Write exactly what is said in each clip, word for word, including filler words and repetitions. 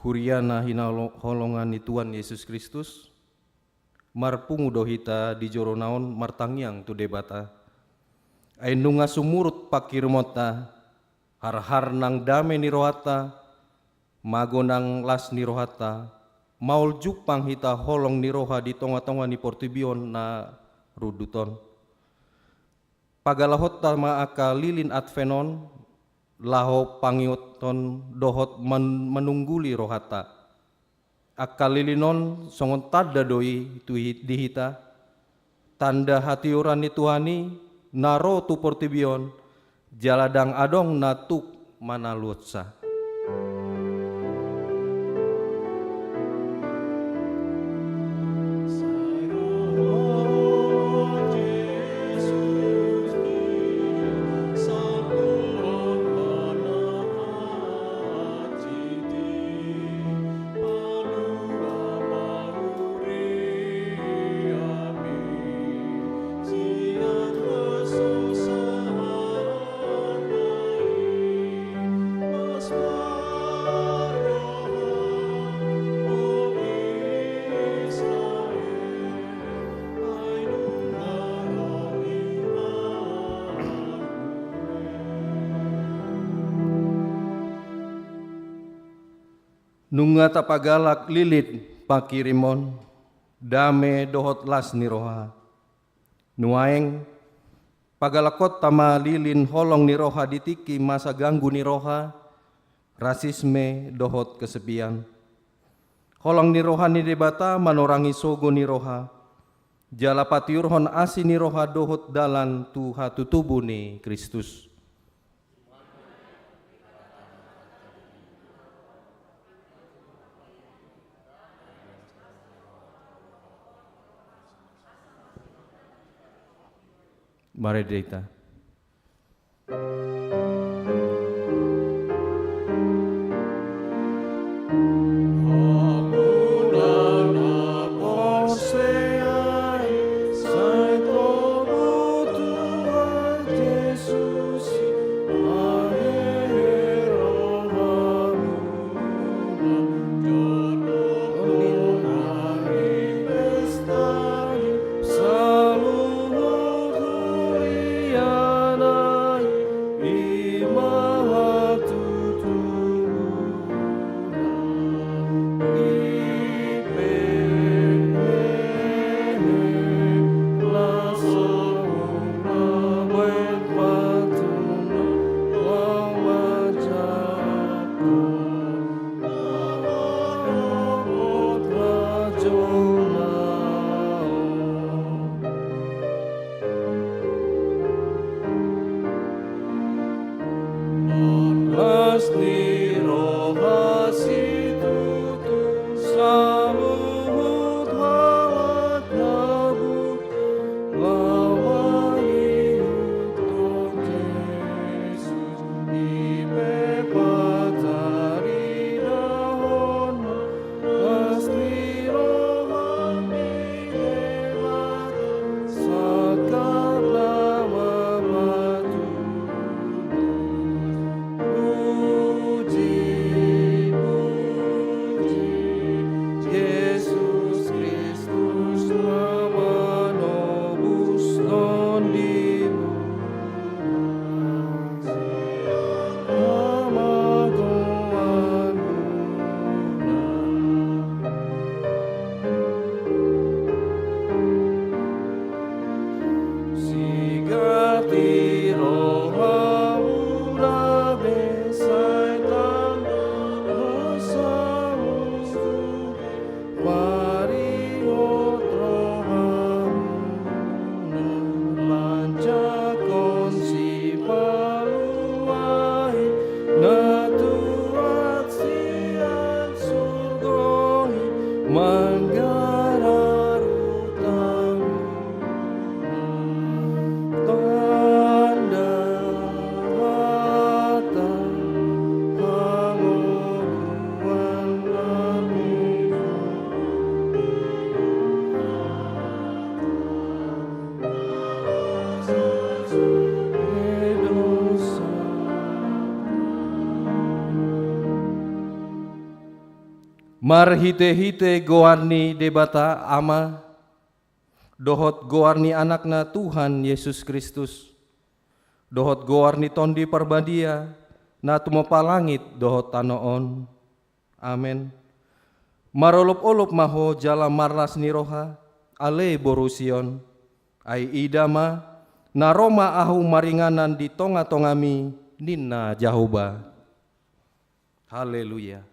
Huria na hinaholongan ni Tuhan Yesus Kristus, marpungu do hita di jorona on martangiang tu Debata. Ai nunga sumurut pangkirimonta, harhar nang dame ni rohanta, mago nang las ni rohanta, maol jumpang hita holong ni roha di tongatonga ni portibi on na rundut on. Pagalahonta ma angka lilin Advent on, laho pangihuthon dohot man-, manungguli rohanta. Angka lilin on songon tanda do i tu hi-, di hita, tanda hatiuron ni Tuhan i na ro tu portibi on, jala ndang adong na tuk manaluhonsa. Nunga tapagalak lilin pangkirimon, dame dohot las ni roha. Nuaeng, pagalakhonta ma lilin holong ni roha di tingki masa ganggu ni roha, rasisme dohot kesepian. Holong ni roha ni Debata manorangi sogo ni roha, jala patiurhon asi ni roha dohot dalan tu hatutubu ni Kristus. Marende hita. Marhite-hite goar ni Debata Ama, dohot goar ni Anakna Tuhan Jesus Kristus, dohot goar ni Tondi Parbadia, na tumompa langit dohot tano on. Amen. Marolop-olop ma ho jala marlas ni roha, ale boru Sion. Ai ida ma, na ro ma ahu maringanan di tonga-tongami, ninna Jahowa. Haleluya.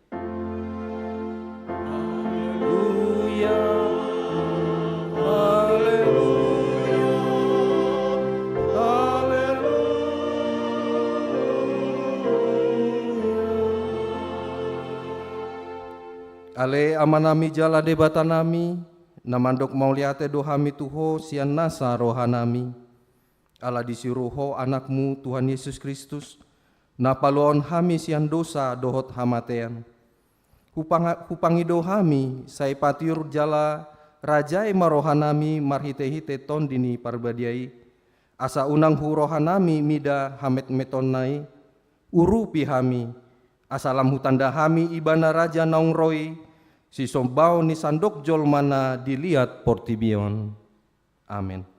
Haleluya. Haleluya. Haleluya. Ale Amanami jala Debatanami, na mandok mauliate do hami tu Ho sian nasa rohanami. Ala disuruh Ho Anakmu, Tuhan Jesus Kristus, na paluahon hami sian dosa dohot hamatean. Hupanga-, hupangido hami, sai patiur jala rajai ma rohanami marhite-hite Tondi ni Parbadia i, asa unang hu rohanami mida hametmetonna i, urupi hami, asa lam hutanda hami Ibana Raja naung ro i, sisombaon ni sandok jolma na di liat portibi on. Amen.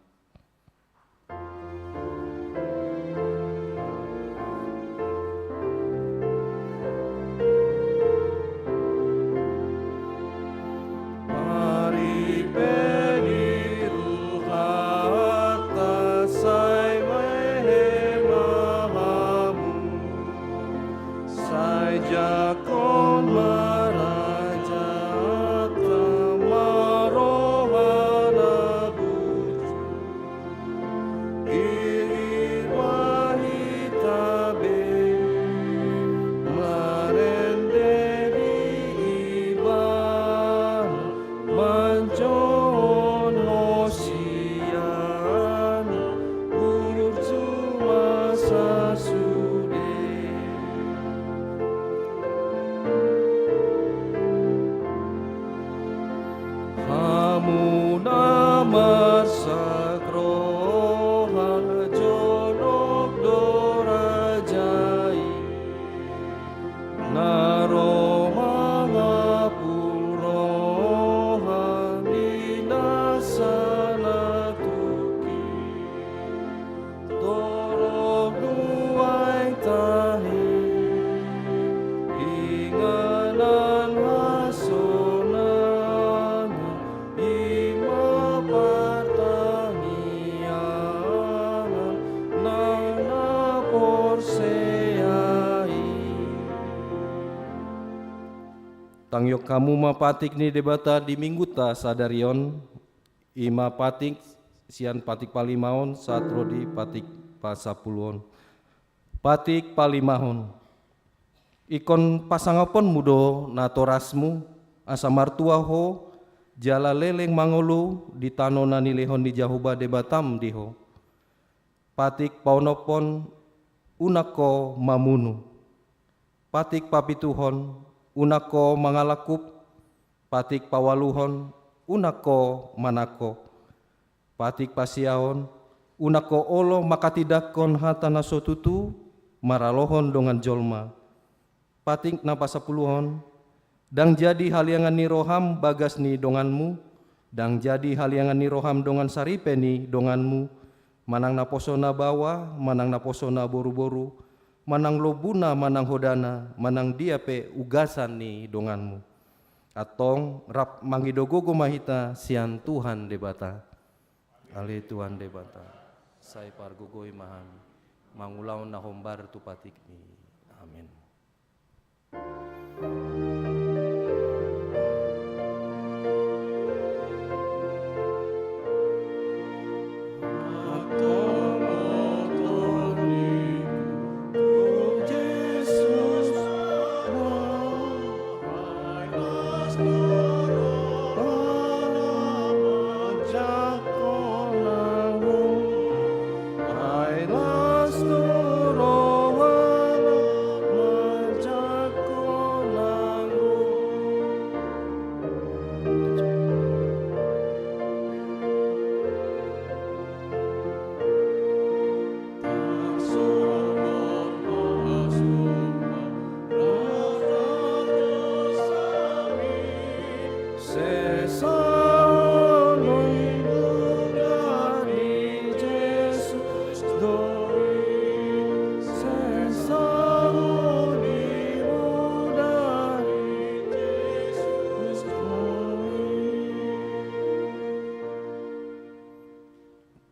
Paripe ni rohanta sai mehe ma hamu, sai jakon ma raja, ma roha na burju. Irir ma hita be, marende di Ibana, manjouhon hosiana, burju ma sasude. Hamu na marsak roha, jonok do raja i, na ro mangapul roha ni nasa na tungki. Torop nuaeng tahe, inganan hasonangan, i ma partangiangan na, na porsea i. Tangion hamu ma patik ni Debata di Minggunta sadari on. I ma patik sian patik palimaon sahat ro di patik pasampuluon. Patik palimaon. Ingkon pasangaponmu do natorasmu, asa martua ho, jala leleng mangolu di tano na nilehon ni Jahowa Debatam di ho. Patik paonomhon, unang ho mamunu. Patik papituhon, unang ho mangalangkup. Patik paualuhon, unang ho manangko. Patik pasiahon, unang ho olo manghatindanghon hata na so tutu maralohon dongan jolma. Patik na pasampuluhon, ndang jadi haliangan ni roham bagas ni donganmu, ndang jadi haliangan ni roham dongan saripe ni donganmu, manang naposona baoa, manang naposona boruboru, manang lombuna, manang hodana, manang dia pe ugasan ni donganmu. Antong rap mangido gogo ma hita sian Tuhan Debata. Ale Tuhan Debata, sai pargogoi ma hami mangulahon na hombar tu patikmi. Amen.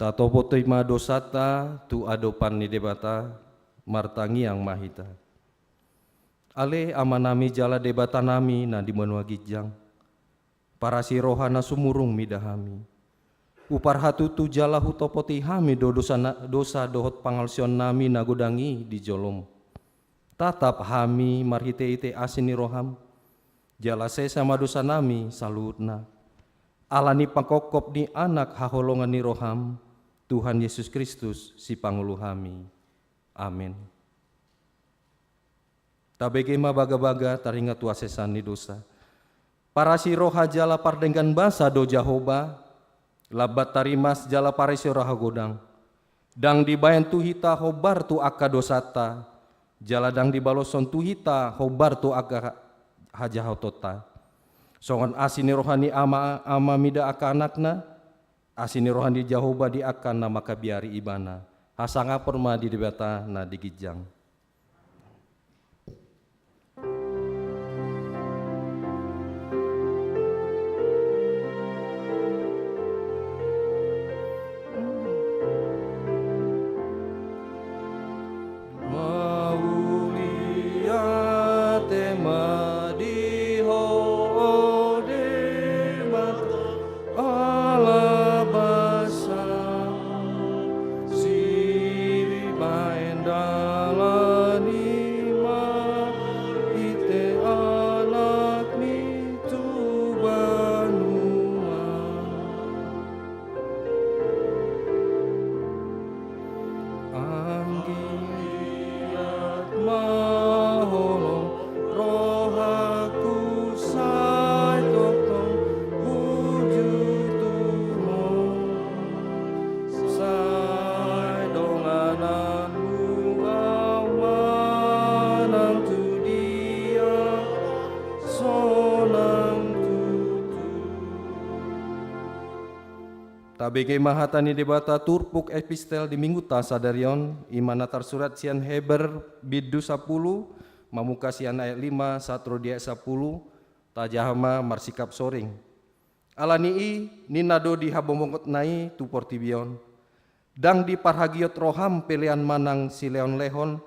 Tatopoti ma dosanta tu adopan ni Debata, martangiang ma hita. Ale Amanami jala Debatanami na di banua ginjang, parasi roha na sumurung mida hami. Huparhatutu jala hutopoti hami do dosa, dosa dohot pangalosionnami na godang i di jolom. Tatap hami marhitehite asi ni roham, jala sesa ma dosanami saluhutna. Ala ni pangkophop ni Anak haholongan ni roham, Tuhan Yesus Kristus, Sipangolu hami. Amen. Tabege ma bagabaga taringot tu hasesan ni dosa. Parasi roha jala pardenggan basa do Jahowa, lambat tarimas jala parasi roha godang. Ndang dibaen tu hita hombar tu angka dosanta, jala ndang dibaloshon tu hita hombar tu angka hajahatonta. Songon asi ni roha ni ama, ama mida angka anakna, asi ni roha ni Jahowa di angka na mangkabiari ibana. Hasangapon ma di Debata na di ginjang. Mauliate ma di Ho, o Debata, Ala basa, sibaen dalan i ma, marhite Anakmi tu banua. Anggiat ma holong rohangku sai tongtong uju tu Ho. Sai dongananmu ahu manang tu dia, sonang tutu. Tabege ma hata ni Debata turpuk epistel di Minggunta sadari on, i ma na tarsurat sian Heber bindu sampulu, mamungka sian ayat lima sahat ro di ayat sampulu, tajaha ma marsikap soring. Ala ni i, ninna do di habongbongotna i tu portibi on: Ndang diparhagiot roham pelean manang silehonlehon,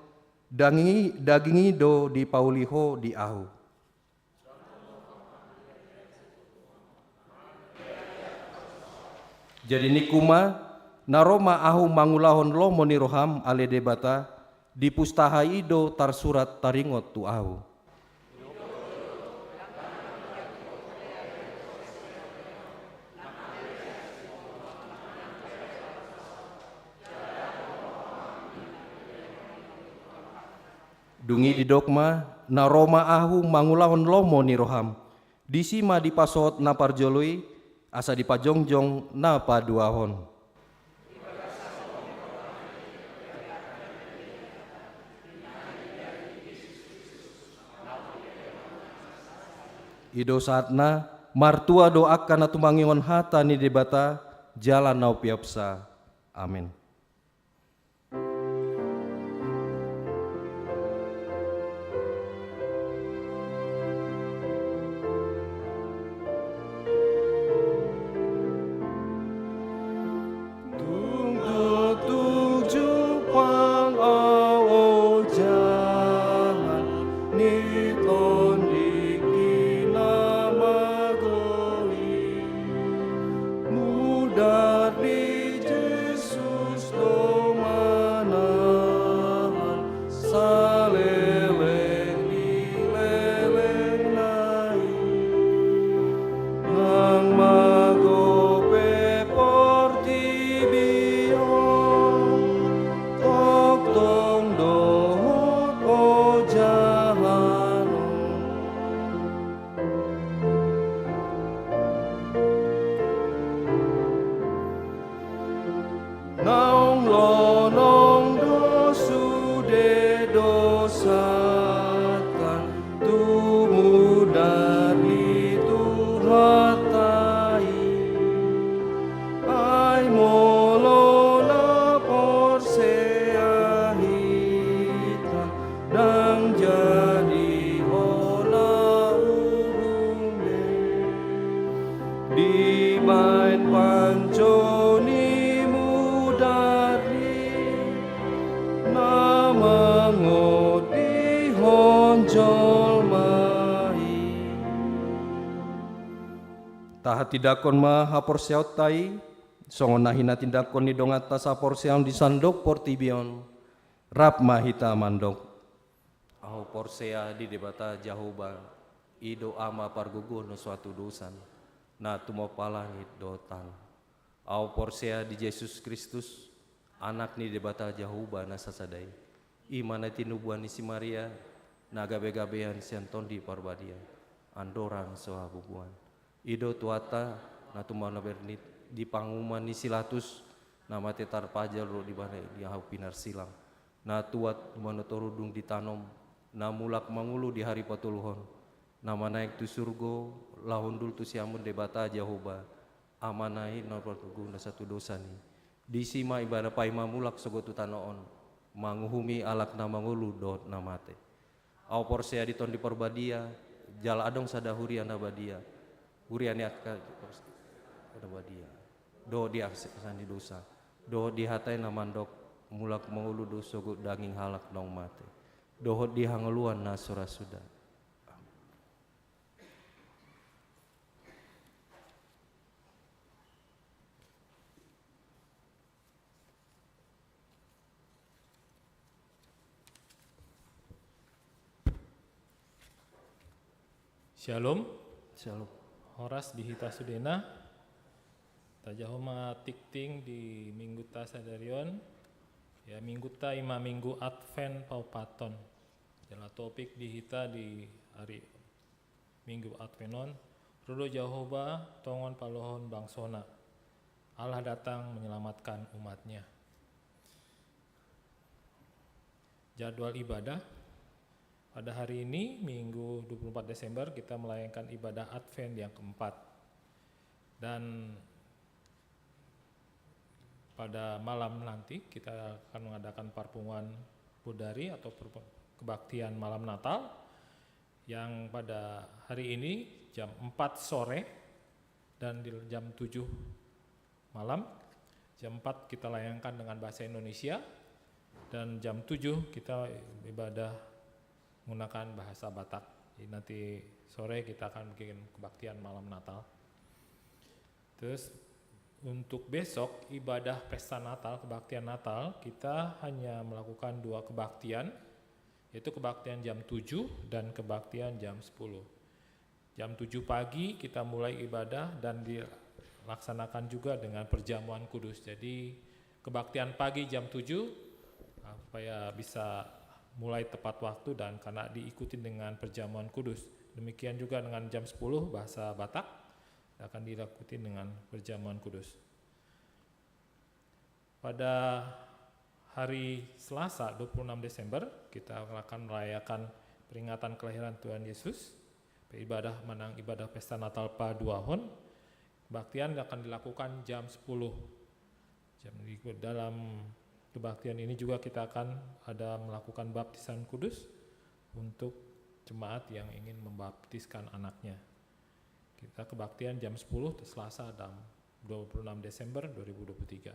daging i, daging i do dipauli Ho di ahu. Jadi ningku ma, na ro ma ahu mangulahon lomo ni roham, ale Debata, dipustaha i do tarsurat taringot tu ahu. Dung i didok ma, na ro ma ahu mangulahon lomo ni roham, disi ma dipasohot na parjolo i, asa dipajongjong na paduahon. I do sahatna, martua do angka na tumangihon hata ni Debata, jala na umpeopsa. Amen. Tung tutu jumpang ahu ojahan ni tondik i na mago i. Mudar ni Jesus do manahan saleleng ni lelengna i. Nang mago pe portibi on, tongtong dohot ojahan on. Naung lonong do sude dosanta, tumundalhon Tuhanta i. Ai molo na porsea hita, ndang jadi hona uhum be. Dibaen panjou ni Hatindangkon ma haporseaonta i, songon na hinatindangkon ni donganta saporseaon di sandok portibi on, rap ma hita mandok. Ahu porsea di Debata Jahowa, i do Ama pargogoon na so hatudosan, na tumompa langit dohot tano. Ahu porsea di Jesus Kristus, Anak ni Debata Jahowa na sasada i. I ma na tinubuan ni si Maria, na gabegabean sian Tondi Parbadia, andorang so habubuan. I do Tuhanta, na tumanaber ni, di panguhuman ni si Latus, na mate tarpajal dohot di bana i, di ahu pinarsilang. Na tuat tumanotoru dung ditanom, na mulak mangolu di hari patoluhon, na manaek tu surgo, laho hundul tu siamun Debata Jahowa, Amana i na pargogoon na satudosan i. Disi ma ibana paima mulak sogot tu tano on, manguhumi halak na mangolu dohot na mate. Ahu porsea di Tondi Parbadia, jala adong sada huria na badia. Huria ni angka na badia. Dohot di angka sesa ni dosa. Dohot di hata i na mandok, mulak mangolu do sogot daging halak naung mate. Dohot di hangoluan na so ra suda. Syalom. Syalom. Horas di hita sudena. Tajaho ma tingting di minggunta sadari on. Ya, minggunta i ma minggu Advent paopathon. Jala topik di hita di ari Minggu Advent on, ro do Jahowa tongon paluahon bangsona. Allah datang menyelamatkan umat-Nya. Jadwal ibadah. Pada hari ini, Minggu dua puluh empat Desember, kita melayangkan ibadah Advent yang keempat. Dan pada malam nanti kita akan mengadakan parpunguan bodari atau perpu-, kebaktian malam Natal yang pada hari ini jam empat sore dan di jam tujuh malam. Jam empat kita layangkan dengan bahasa Indonesia dan jam tujuh kita ibadah menggunakan bahasa Batak. Jadi nanti sore kita akan bikin kebaktian malam Natal. Terus untuk besok ibadah pesta Natal, kebaktian Natal, kita hanya melakukan dua kebaktian, yaitu kebaktian jam tujuh dan kebaktian jam sepuluh. Jam tujuh pagi kita mulai ibadah dan dilaksanakan juga dengan perjamuan kudus. Jadi kebaktian pagi jam tujuh, ah, supaya bisa mulai tepat waktu dan karena diikuti dengan perjamuan kudus. Demikian juga dengan jam sepuluh bahasa Batak akan diikuti dengan perjamuan kudus. Pada hari Selasa dua puluh enam Desember, kita akan merayakan peringatan kelahiran Tuhan Yesus, ibadah manang ibadah pesta Natal paduahon. Kebaktian akan dilakukan jam sepuluh. Jam, di dalam kebaktian ini juga kita akan ada melakukan baptisan kudus untuk jemaat yang ingin membaptiskan anaknya. Kita kebaktian jam sepuluh, Selasa, dua puluh enam Desember dua ribu dua puluh tiga.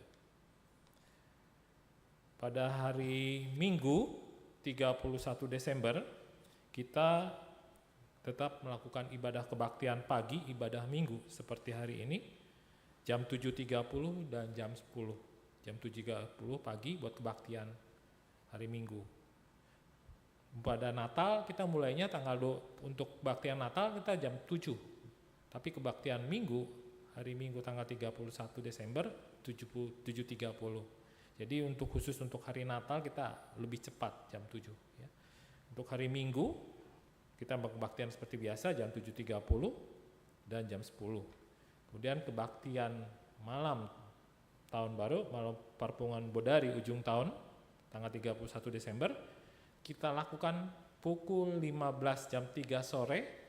Pada hari Minggu, tiga puluh satu Desember, kita tetap melakukan ibadah kebaktian pagi, ibadah Minggu seperti hari ini, jam tujuh tiga puluh dan jam sepuluh. Jam tujuh tiga puluh pagi buat kebaktian hari Minggu. Pada Natal kita mulainya tanggal dua, untuk kebaktian Natal kita jam tujuh. Tapi kebaktian Minggu, hari Minggu tanggal tiga puluh satu Desember, tujuh puluh, tujuh tiga puluh. Jadi untuk, khusus untuk hari Natal kita lebih cepat, jam tujuh, ya. Untuk hari Minggu, kita kebaktian seperti biasa, jam tujuh tiga puluh dan jam sepuluh. Kemudian kebaktian malam tahun baru, malam parpunguan bodari ujung tahun, tanggal tiga puluh satu Desember, kita lakukan pukul lima belas, jam tiga sore,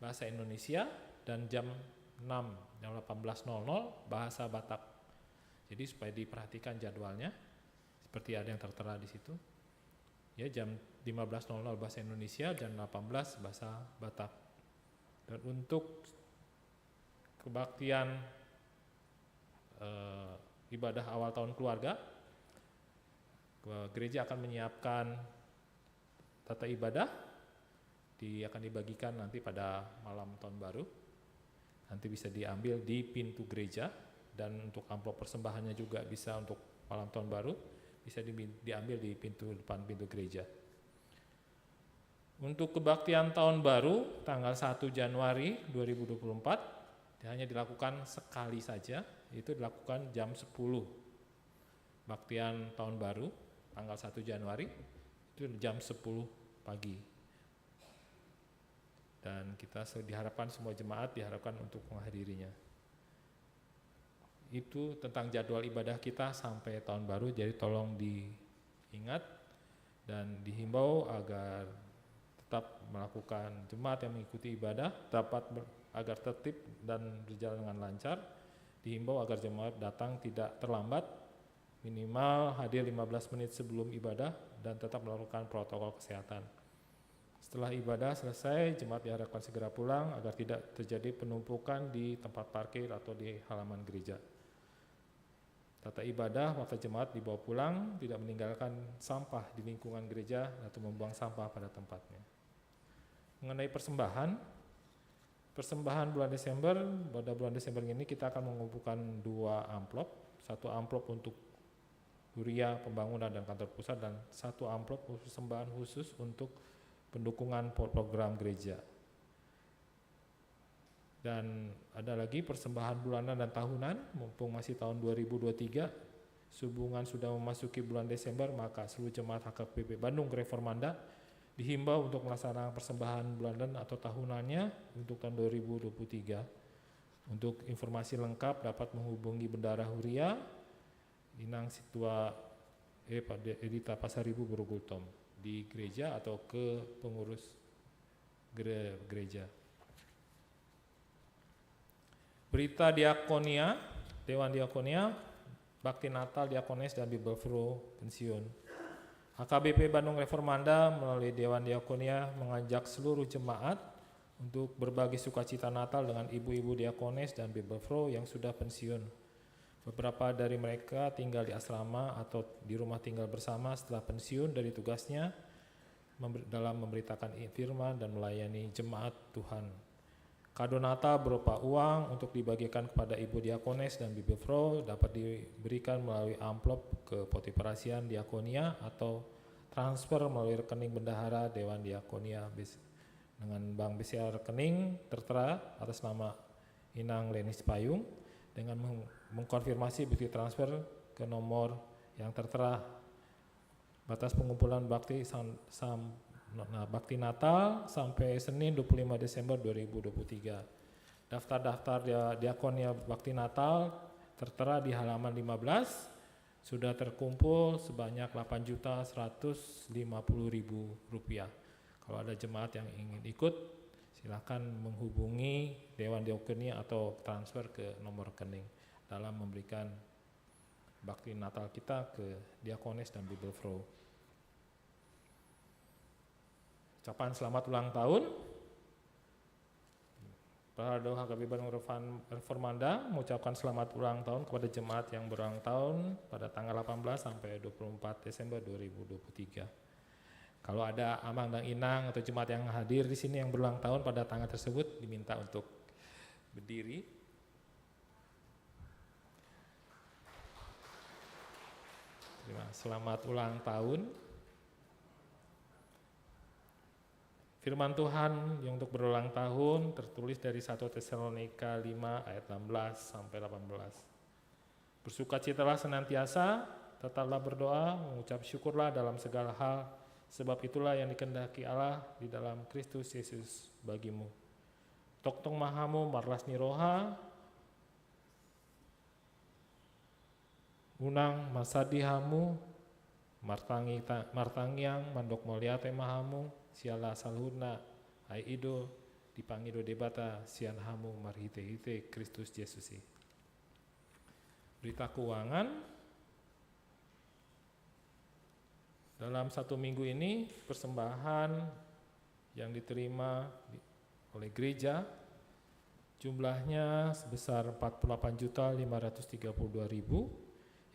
bahasa Indonesia, dan jam enam, jam delapan belas nol nol, bahasa Batak. Jadi supaya diperhatikan jadwalnya, seperti ada yang tertera di situ. Ya, jam lima belas nol nol bahasa Indonesia, jam delapan belas bahasa Batak. Dan untuk kebaktian, eh, ibadah awal tahun keluarga, ke-, gereja akan menyiapkan tata ibadah, di-, akan dibagikan nanti pada malam tahun baru. Nanti bisa diambil di pintu gereja, dan untuk amplop persembahannya juga bisa untuk malam tahun baru, bisa di-, diambil di pintu, depan pintu gereja. Untuk kebaktian tahun baru tanggal satu Januari dua ribu dua puluh empat, hanya dilakukan sekali saja, yaitu dilakukan jam sepuluh. Kebaktian tahun baru tanggal satu Januari itu jam sepuluh pagi. Dan kita se-, diharapkan semua jemaat diharapkan untuk menghadirinya. Itu tentang jadwal ibadah kita sampai tahun baru, jadi tolong diingat dan dihimbau agar tetap melakukan, jemaat yang mengikuti ibadah dapat ber-, agar tertib dan berjalan dengan lancar. Dihimbau agar jemaat datang tidak terlambat, minimal hadir lima belas menit sebelum ibadah, dan tetap melakukan protokol kesehatan. Setelah ibadah selesai, jemaat diharapkan segera pulang agar tidak terjadi penumpukan di tempat parkir atau di halaman gereja. Tata ibadah waktu jemaat dibawa pulang, tidak meninggalkan sampah di lingkungan gereja atau membuang sampah pada tempatnya. Mengenai persembahan, persembahan bulan Desember, pada bulan Desember ini kita akan mengumpulkan dua amplop. Satu amplop untuk huria, pembangunan, dan kantor pusat, dan satu amplop persembahan khusus untuk pendukungan pro-, program gereja. Dan ada lagi persembahan bulanan dan tahunan, mumpung masih tahun dua ribu dua puluh tiga, sehubungan sudah memasuki bulan Desember, maka seluruh jemaat H K B P Bandung Reformanda dihimbau untuk melaksanakan persembahan bulanan atau tahunannya untuk tahun dua ribu dua puluh tiga. Untuk informasi lengkap dapat menghubungi Bendahara Huria, Inang Sintua, eh, Pak De-, Edita Pasaribu Borogultom di gereja atau ke pengurus gere-, gereja. Berita Diakonia, Dewan Diakonia, Bakti Natal Diakones dan Bibelvrouw pensiun. H K B P Bandung Reformanda melalui Dewan Diakonia mengajak seluruh jemaat untuk berbagi sukacita Natal dengan ibu-ibu diakones dan Bibelvrouw yang sudah pensiun. Beberapa dari mereka tinggal di asrama atau di rumah tinggal bersama setelah pensiun dari tugasnya member-, dalam memberitakan i-, firman dan melayani jemaat Tuhan. Kado Natal berupa uang untuk dibagikan kepada Ibu Diakones dan Bibelvrouw dapat diberikan melalui amplop ke Poti Perasian Diakonia atau transfer melalui rekening Bendahara Dewan Diakonia bes-, dengan Bank B C A rekening tertera atas nama Inang Leni Sipayung dengan meng-, mengkonfirmasi bukti transfer ke nomor yang tertera. Batas pengumpulan bakti sam-, sam-, nah, bakti Natal sampai Senin dua puluh lima Desember dua ribu dua puluh tiga. Daftar-daftar dia-, diakonia bakti Natal tertera di halaman lima belas, sudah terkumpul sebanyak delapan juta seratus lima puluh ribu rupiah. Kalau ada jemaat yang ingin ikut, silakan menghubungi Dewan Diakonia atau transfer ke nomor rekening dalam memberikan bakti Natal kita ke Diakones dan Bibelvrouw. Ucapan selamat ulang tahun. Parado H K B P Bandung Reform-, Reformanda mengucapkan selamat ulang tahun kepada jemaat yang berulang tahun pada tanggal delapan belas sampai dua puluh empat Desember dua ribu dua puluh tiga. Kalau ada amang dan inang atau jemaat yang hadir di sini yang berulang tahun pada tanggal tersebut, diminta untuk berdiri. Terima, selamat ulang tahun. Firman Tuhan yang untuk berulang tahun tertulis dari satu Tesalonika lima ayat enam belas sampai delapan belas. Bersukacitalah senantiasa, tetaplah berdoa, mengucap syukurlah dalam segala hal, sebab itulah yang dikehendaki Allah di dalam Kristus Yesus bagimu. Tongtong ma hamu marlas ni roha, unang marsadi hamu, martangi-, martangiang, mandok mauliate ma hamu, siala saluhutna, ai i do dipangido Debata sian hamu marhite-hite Kristus Jesus i. Berita keuangan. Dalam satu minggu ini, persembahan yang diterima di-, oleh gereja jumlahnya sebesar empat puluh delapan juta lima ratus tiga puluh dua ribu,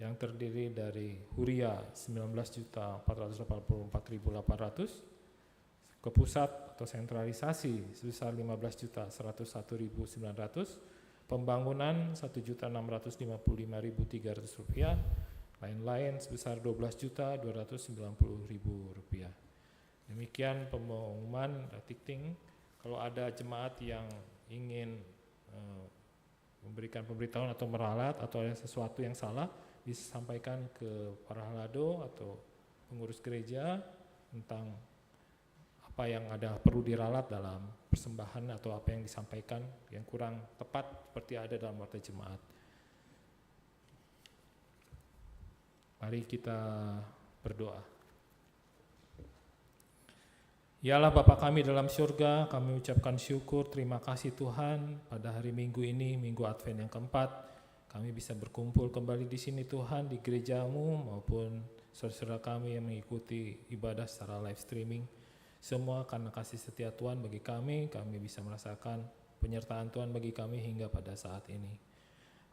yang terdiri dari huria sembilan belas juta empat ratus delapan puluh empat ribu delapan ratus, ke pusat atau sentralisasi sebesar lima belas juta seratus satu ribu sembilan ratus, pembangunan satu juta enam ratus lima puluh lima ribu tiga ratus rupiah, lain-lain sebesar dua belas juta dua ratus sembilan puluh ribu rupiah. Demikian pengumuman, eh, Tikting. Kalau ada jemaat yang ingin, eh, memberikan pemberitahuan atau meralat atau ada sesuatu yang salah, bisa sampaikan ke para halado atau pengurus gereja tentang apa yang ada perlu diralat dalam persembahan atau apa yang disampaikan yang kurang tepat seperti ada dalam warta jemaat. Mari kita berdoa. Ya Allah, Bapa kami dalam surga, kami ucapkan syukur, terima kasih Tuhan, pada hari Minggu ini, Minggu Advent yang keempat, kami bisa berkumpul kembali di sini Tuhan, di gerejamu maupun saudara-saudara kami yang mengikuti ibadah secara live streaming. Semua karena kasih setia Tuhan bagi kami, kami bisa merasakan penyertaan Tuhan bagi kami hingga pada saat ini.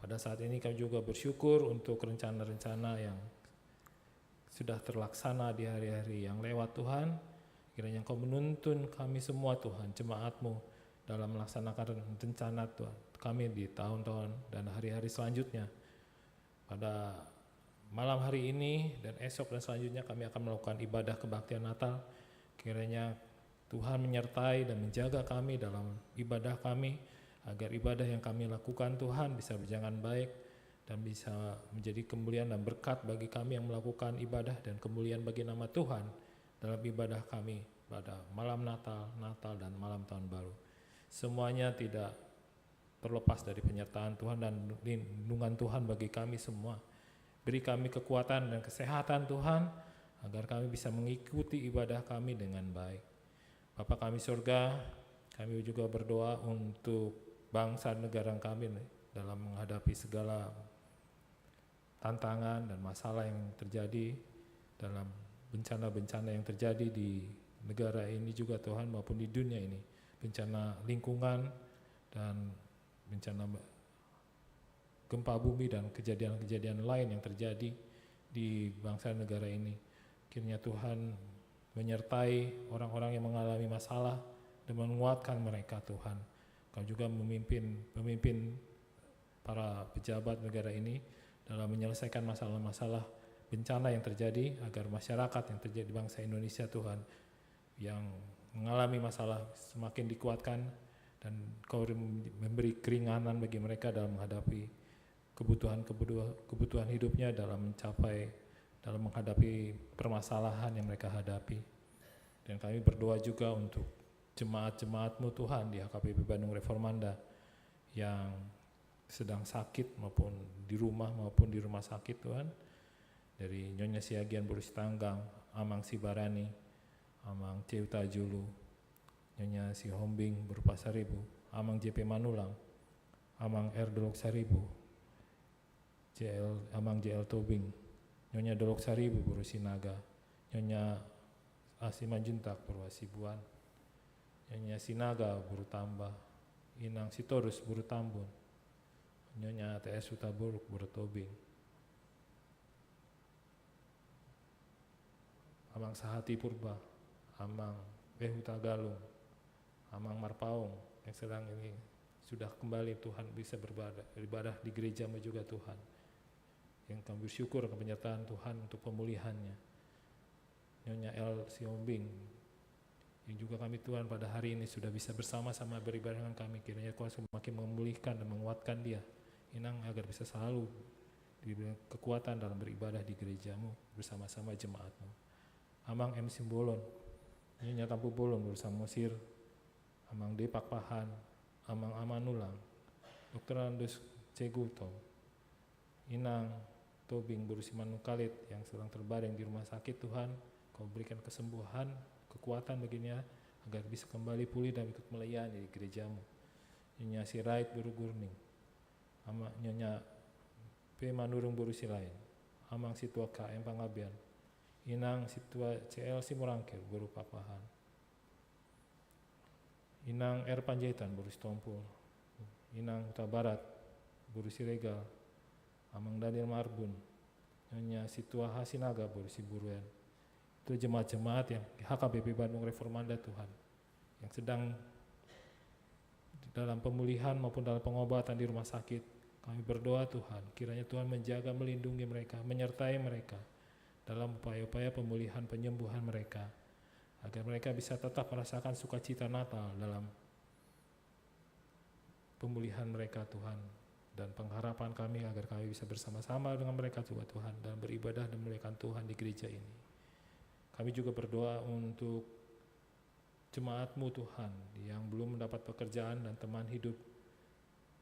Pada saat ini kami juga bersyukur untuk rencana-rencana yang sudah terlaksana di hari-hari yang lewat, Tuhan. Kiranya Engkau menuntun kami semua, Tuhan, jemaat-Mu dalam melaksanakan rencana, Tuhan, kami di tahun-tahun dan hari-hari selanjutnya. Pada malam hari ini dan esok dan selanjutnya kami akan melakukan ibadah kebaktian Natal. Kiranya Tuhan menyertai dan menjaga kami dalam ibadah kami, agar ibadah yang kami lakukan, Tuhan, bisa berjalan baik dan bisa menjadi kemuliaan dan berkat bagi kami yang melakukan ibadah dan kemuliaan bagi nama Tuhan dalam ibadah kami pada malam Natal, Natal dan malam Tahun Baru. Semuanya tidak terlepas dari penyertaan Tuhan dan lindungan Tuhan bagi kami semua. Beri kami kekuatan dan kesehatan, Tuhan, agar kami bisa mengikuti ibadah kami dengan baik. Bapa kami surga, kami juga berdoa untuk bangsa dan negara kami dalam menghadapi segala tantangan dan masalah yang terjadi, dalam bencana-bencana yang terjadi di negara ini juga, Tuhan, maupun di dunia ini. Bencana lingkungan dan bencana gempa bumi dan kejadian-kejadian lain yang terjadi di bangsa negara ini. Kiranya Tuhan menyertai orang-orang yang mengalami masalah dan menguatkan mereka, Tuhan. Kau juga memimpin pemimpin, para pejabat negara ini dalam menyelesaikan masalah-masalah bencana yang terjadi, agar masyarakat yang terjadi, bangsa Indonesia, Tuhan, yang mengalami masalah semakin dikuatkan, dan Kau memberi keringanan bagi mereka dalam menghadapi kebutuhan, kebutuhan hidupnya, dalam mencapai, dalam menghadapi permasalahan yang mereka hadapi. Dan kami berdoa juga untuk jemaat-jemaat-Mu, Tuhan, di H K B P Bandung Reformanda yang sedang sakit maupun di rumah, maupun di rumah sakit, Tuhan. Dari Nyonya Siagian boru Sitanggang, Amang Sibarani, Amang Ceuta Julu, Nyonya Sihombing boru Pasaribu, Amang J P Manulang, Amang R Dolok Saribu, J L, Amang J L Tobing, Nyonya Dolok Saribu boru Sinaga, Nyonya A Simanjuntak boru Hasibuan, Nyonya Sinaga boru Tamba, Inang Sitorus boru Tambun, Nyonya T S Hutabarat boru Tobing, Amang Sahati Purba, Amang Behuta Galung, Amang Marpaung yang sedang ini sudah kembali, Tuhan, bisa beribadah, beribadah di gereja-Mu juga, Tuhan. Yang kami bersyukur akan penyertaan Tuhan untuk pemulihannya. Nyonya L Sihombing yang juga kami, Tuhan, pada hari ini sudah bisa bersama-sama beribadah dengan kami. Kiranya Kau semakin memulihkan dan menguatkan dia, Inang, agar bisa selalu diberi kekuatan dalam beribadah di gereja-Mu bersama-sama jemaat-Mu. Amang M Simbolon, Nyonya Tampubolon boru Samosir, Amang D Pakpahan, Amang Amanulang, Dokter Andus C Gultom, Inang Tobing boru Simanungkalit yang sedang terbaring di rumah sakit, Tuhan, Kau berikan kesembuhan, kekuatan baginya agar bisa kembali pulih dan ikut melayani di gereja-Mu. Nyonya Sirait boru Gurning, Amang, Nyonya P Manurung boru Silain, Amang Situa K M Pangabean, Inang Situa C L Simorangkir boru Pakpahan, Inang R Panjaitan boru Sitompul, Inang Hutabarat boru Siregar, Amang Daniel Marbun, Nyonya Situa Hasinaga boru Siburuan, untuk jemaat-jemaat yang H K B P Bandung Reformanda, Tuhan, yang sedang dalam pemulihan maupun dalam pengobatan di rumah sakit. Kami berdoa, Tuhan, kiranya Tuhan menjaga, melindungi mereka, menyertai mereka dalam upaya-upaya pemulihan, penyembuhan mereka, agar mereka bisa tetap merasakan sukacita Natal dalam pemulihan mereka, Tuhan, dan pengharapan kami agar kami bisa bersama-sama dengan mereka juga, Tuhan, dan beribadah dan memuliakan Tuhan di gereja ini. Kami juga berdoa untuk jemaat-Mu, Tuhan, yang belum mendapat pekerjaan dan teman hidup,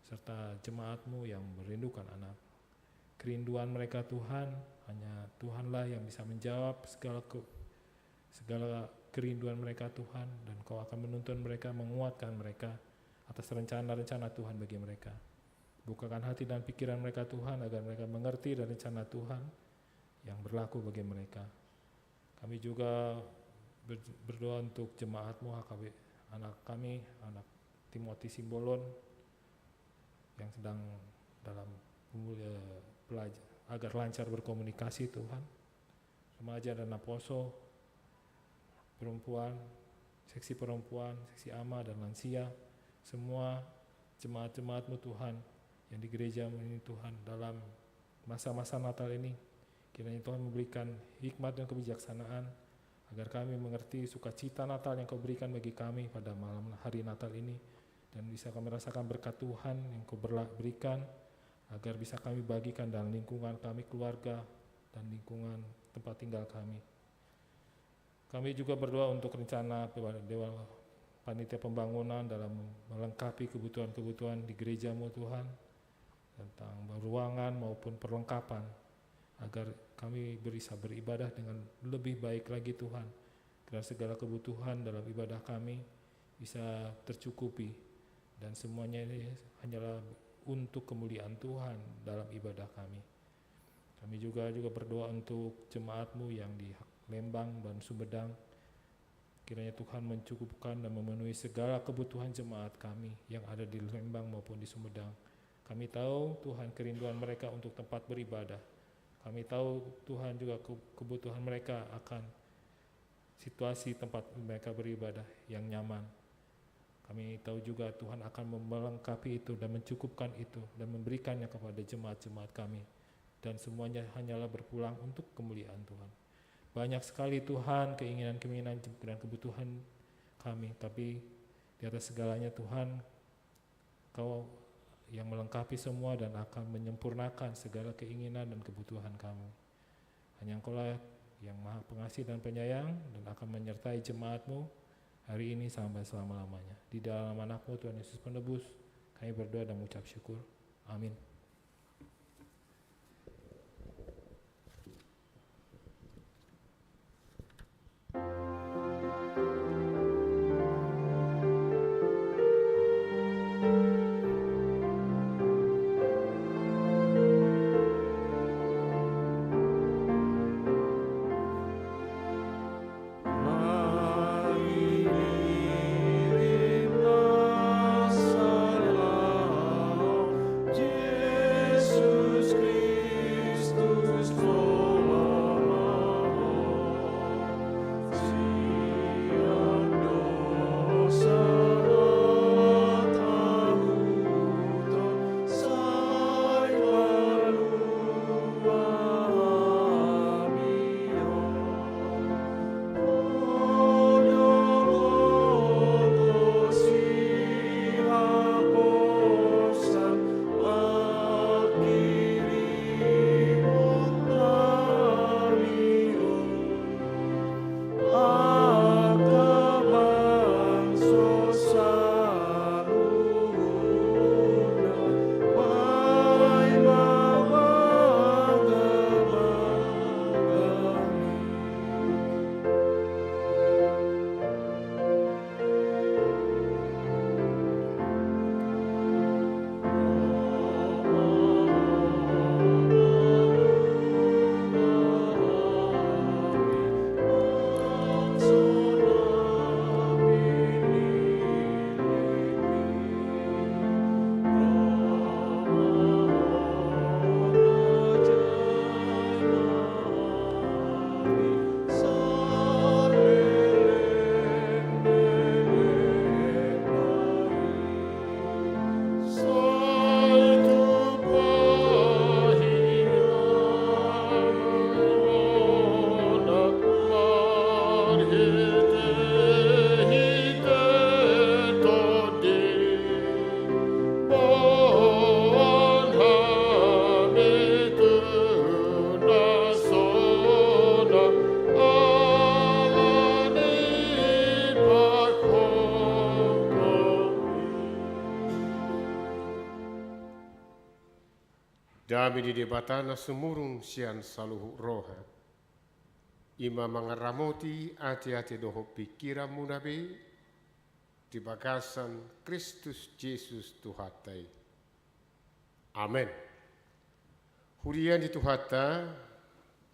serta jemaat-Mu yang merindukan anak. Kerinduan mereka, Tuhan, hanya Tuhanlah yang bisa menjawab segala ke-, segala kerinduan mereka, Tuhan, dan Kau akan menuntun mereka, menguatkan mereka atas rencana-rencana Tuhan bagi mereka. Bukakan hati dan pikiran mereka, Tuhan, agar mereka mengerti dan rencana Tuhan yang berlaku bagi mereka. Kami juga ber-, berdoa untuk jemaat-Mu, H K B, anak kami, anak Timothy Simbolon, yang sedang dalam pemul-, eh, pelaj-, agar lancar berkomunikasi, Tuhan. Remaja dan naposo, perempuan, seksi perempuan, seksi ama, dan lansia, semua jemaat-jemaat-Mu, Tuhan, yang di gereja-Mu ini, Tuhan, dalam masa-masa Natal ini, kiranya Tuhan memberikan hikmat dan kebijaksanaan, agar kami mengerti sukacita Natal yang Kau berikan bagi kami pada malam hari Natal ini, dan bisa kami rasakan berkat Tuhan yang Kau berla-, berikan, agar bisa kami bagikan dalam lingkungan kami, keluarga, dan lingkungan tempat tinggal kami. Kami juga berdoa untuk rencana pe-, Dewan Panitia Pembangunan dalam melengkapi kebutuhan-kebutuhan di gereja-Mu, Tuhan, tentang ruangan maupun perlengkapan, agar kami bisa beribadah dengan lebih baik lagi, Tuhan, agar segala kebutuhan dalam ibadah kami bisa tercukupi, dan semuanya ini hanyalah untuk kemuliaan Tuhan dalam ibadah kami. Kami juga, juga berdoa untuk jemaat-Mu yang di Lembang dan Sumedang. Kiranya Tuhan mencukupkan dan memenuhi segala kebutuhan jemaat kami yang ada di Lembang maupun di Sumedang. Kami tahu, Tuhan, kerinduan mereka untuk tempat beribadah. Kami tahu, Tuhan, juga ke-, kebutuhan mereka akan situasi tempat mereka beribadah yang nyaman. Kami tahu juga Tuhan akan mem-, melengkapi itu dan mencukupkan itu dan memberikannya kepada jemaat-jemaat kami. Dan semuanya hanyalah berpulang untuk kemuliaan Tuhan. Banyak sekali, Tuhan, keinginan-keinginan dan kebutuhan kami, tapi di atas segalanya, Tuhan, Kau yang melengkapi semua dan akan menyempurnakan segala keinginan dan kebutuhan kami. Hanya Engkaulah yang Maha Pengasih dan Penyayang dan akan menyertai jemaat-Mu hari ini sampai selama-lamanya. Di dalam Anak-Mu, Tuhan Yesus Penebus, kami berdoa dan mengucap syukur. Amin. Dame ni Debata na sumurung sian saluhut roha, i ma mangaramoti ateate dohot pingkiranmuna be di bagasan Kristus Jesus Tuhanta i. Amen. Huria ni Tuhanta,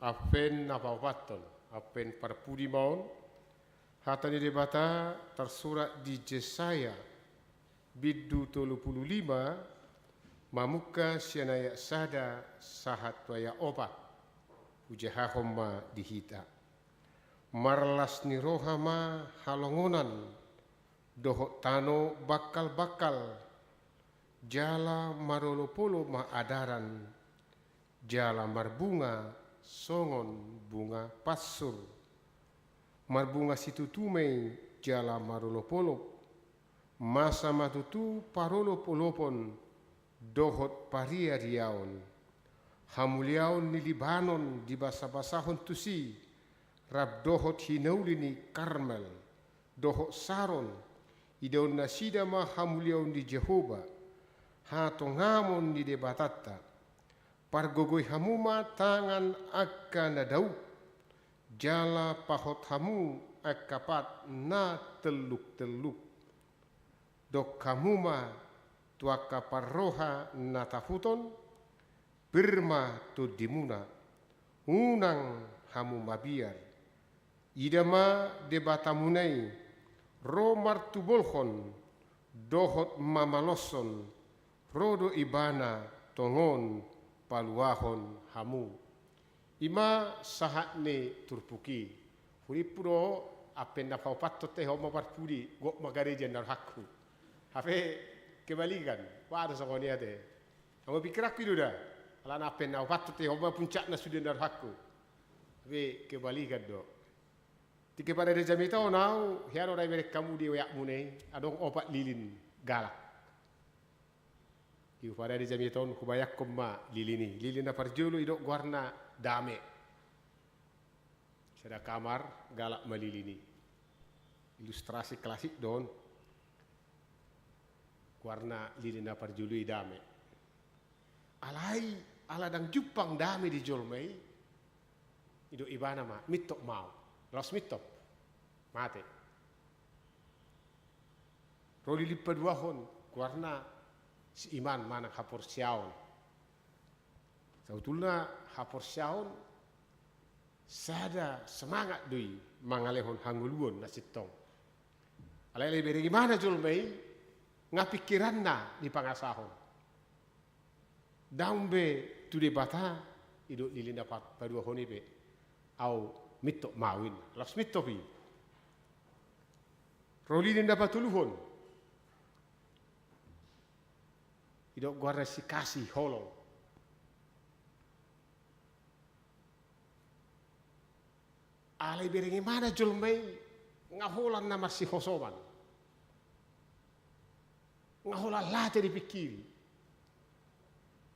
Advent na paopathon, Advent parpudi ma on. Hata ni Debata tarsurat di Jesaya, bindu tolu pulu lima, mamungka sian ayat sada sahat tu ayat opat. Hujahahon ma di hita. Marlas ni roha ma halongonan, dohot tano bangkalbangkal, jala marolopolop ma adaran, jala marbunga songon bunga pansur. Marbunga situtu ma i jala marolopolop, masa ma tutu parolopolopon dohot pariariaon. Hamuliaon ni Libanon dibasabasahon tusi, rap dohot hinauli ni Karmel, dohot Saron, idaon nasida ma hamuliaon ni Jahowa, hatongamon ni Debatanta. Pargogoi hamu ma tangan angka na dao, jala pahot hamu angka pat na telluktelluk. Dok hamu ma tu angka parroha na tahuton, pir ma tondimuna, unang hamu mabiar. Ida ma Debatamuna i, ro martubolhon, dohot mamaloshon, ro do Ibana tongon paluahon hamu. I ma sahat ni turpuk i. Hurippu do, Advent na paopathon te, on ma parpudi, gok ma gareja na rohangku. Hape kebalikan, ba do songon i ate. Anggo pingkiranku i do da. Alana Advent na paopathon te, on ma puncakna sude na rohangku. Hape kebalikan do. Tingki parade jamita on au, hea do na ibereng hamu di oakmuna i, adong opat lilin galak. Di parade jamita on hubayangkon ma lilin i. Lilin na parjolo i do goarna Dame. Sada kamar, galak ma lilin i. Ilustrasi klasik do on. Goarna lilin na parjolo i Dame. Alai, ala ndang jumpang dame di jolma i, i do ibana ma, mintop ma au. Laos mintop. Mate. Ro lilin paduahon, goarna siiman manang haporseaon. Sabotulna haporseaon sada semangat do i mangalehon hangoluan na sintong. Alai, alai ibereng ibana jolma i, nga pingkiranna dipangasahon. Daong be tu Debata, i do lilin na pa-, paduahon i pe. Au mintop ma au inna. Laos mintop i. Ro lilin na patoluhon. I do goarna si Kasih, holong. Alai ibereng ibana jolma i nga holan na marsihosoman. Nga holan late dipingkiri.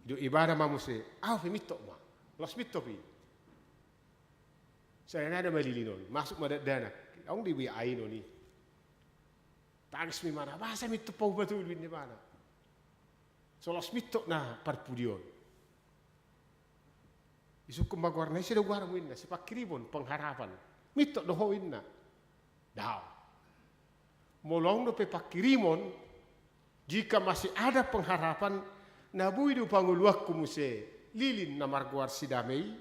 I do ibana ma muse, au pe mintop ma. Laos mintop i. Sada nada ma lilin on, masuk ma dakdanak. Adong do i be ainon i. Tangis ma ibana, boasa mintop au patolu inna ibana. So laos mintop na parpudi on. Isungkun ma goarna, ise do goarmu inna, sipangkirimon, pengharapan. Mintop do ho inna. Daong. Molo adong dope pangkirimon, jika masih ada pengharapan, na boi do pangoluanku muse lilin na margoar si Dame i,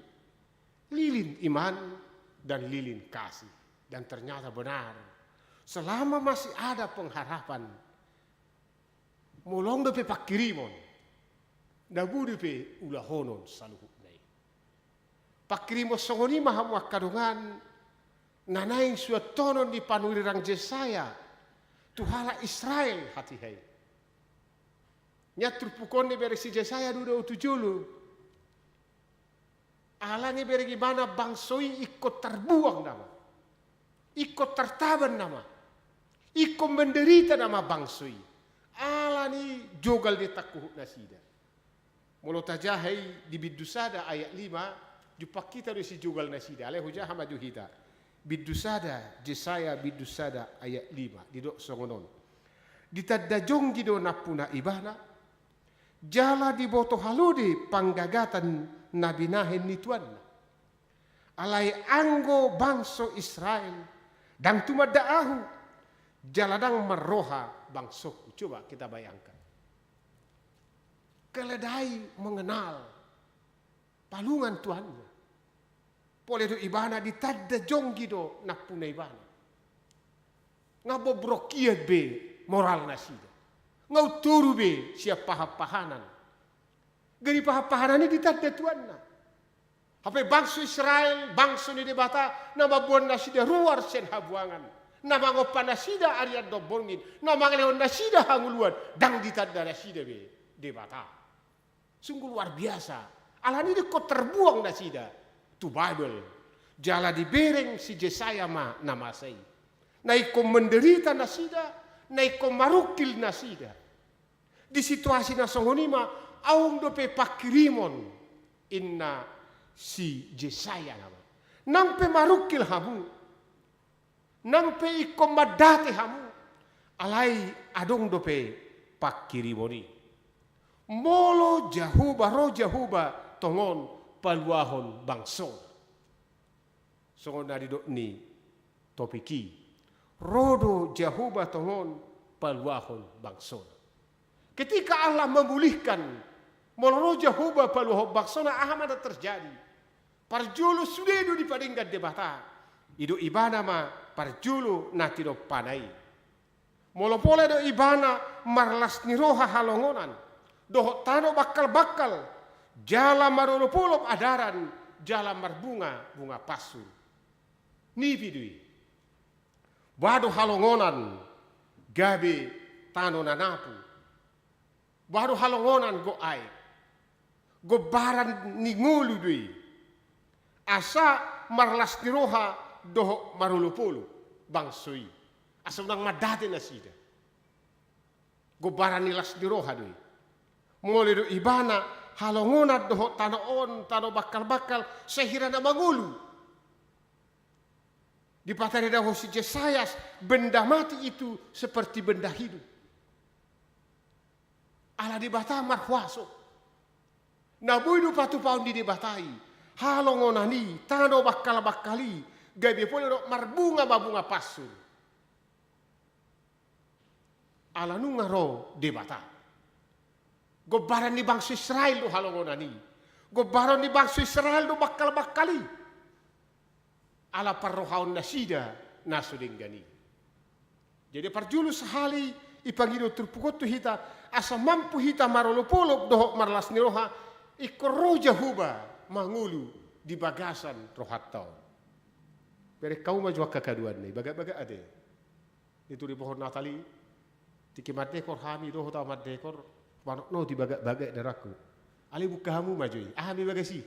lilin iman dan lilin kasih. Dan ternyata benar. Selama masih ada pengharapan, molo adong dope pangkirimon, na boi dope ulahonon saluhutna i. Pangkirimon songon i ma hamu angka dongan, na naeng suantonon ni panurirang Jesaya tu halak Israel hatiha i. Nian turpuk on na ibereng si Jesaya do dao tu jolo. Alani ibereng ibana bangso i ingkon tarbuang nama. Ingkon tartaban nama. Ingkon menderita nama bangso i. Alani jogal ni tangkuhut nasida. Molo tajaha i di bindu sada ayat lima, jumpang hita do sijogal nasida. Alai hujaha ma jo hita. Bindu sada, Jesaya bindu sada ayat lima. Didok songon on. Ditanda jonggi do nampuna ibana, Jala diboto halode panggagatan na binahen ni tuanna. Alai anggo bangso Israel, ndang tumanda ahu, jala ndang marroha bangsongku. Coba kita bayangkan. Keledai mengenal palungan tuannya. Pola do ibana ditanda jonggi do nampuna ibana. Nga bobrok hian be moral nasida. Nga untoru be sian pahan-pahanan. Gari pahan-pahanan i ditanda tuanna. Hape bangso Israel, bangso ni Debata, na mamboan nasida ruar sian habuangan. Na mangompa nasida arian dohot borngin. Na mangalehon nasida hangoluan. Ndang ditanda nasida be Debata. Sungguh luar biasa. Alani i ingkon terbuang nasida tu Babel. Jala dibereng si Jesaya ma na masa i. Na ingkon menderita nasida, na ingkon marungkil nasida. Di situasi na songon i ma, adong dope pangkirimon, inna si Jesaya nama. Nang pe marungkil hamu, nang pe ingkon mandate hamu, alai adong dope pangkirimon i. Molo Jahowa, ro Jahowa tongon paluahon bangsona. Songon na didok ni topik i, ro do Jahowa tongon paluahon bangsona. Ketika Allah memulihkan, molo ro Jahowa paluahon bangsona, aha ma na terjadi? Parjolo sude do dipadenggan Debata. Didok ibana ma parjolo na tinompana i. Molo pola do ibana marlas ni roha halongonan dohot tano bangkal-bangkal, jala marolop-olop adaran, jala marbunga-bunga pansur. Nipi do i. Boha do halongonan gabe tano na napu. Boha do halongonan gok aek. Gombaran ni ngolu do i. Asa marlas ni roha dohot marolop-olop bangso i. Asa unang mandate nasida. Gombaran ni las ni roha do i. Molo do ibana halongonan dohot tano on, tano bangkal-bangkal, sai hira na mangolu. Dipatarida ho si Jesaya, benda mati itu seperti benda hidup. Ala Debata marhuaso. Na boi do patupaon ni Debata i, halongonan i, tano bangkal-bangkal i, gabe pola do marbunga ma bunga pansur. Ala nunga ro Debata. Gombaran ni bangso Israel do halongonan i. Gombaran ni bangso Israel do bangkal-bangkal i. Ala parrohaon nasida na so denggan i. Jadi parjolo sahali i pangido turpuk on tu hita, asa mampu hita marolop-olop dohot marlas ni roha, ingkon ro Jahowa mangolu di bagasan rohanta on. Bereng hamu ma jo angka kaduanna i, bagak-bagak ate. Di turi pohon Natal i, tingki mandekor hami dohot ahu mandekor, manotnoti bagak-bagak darakku. Alai buka hamu ma jo i, aha ma i bagas i?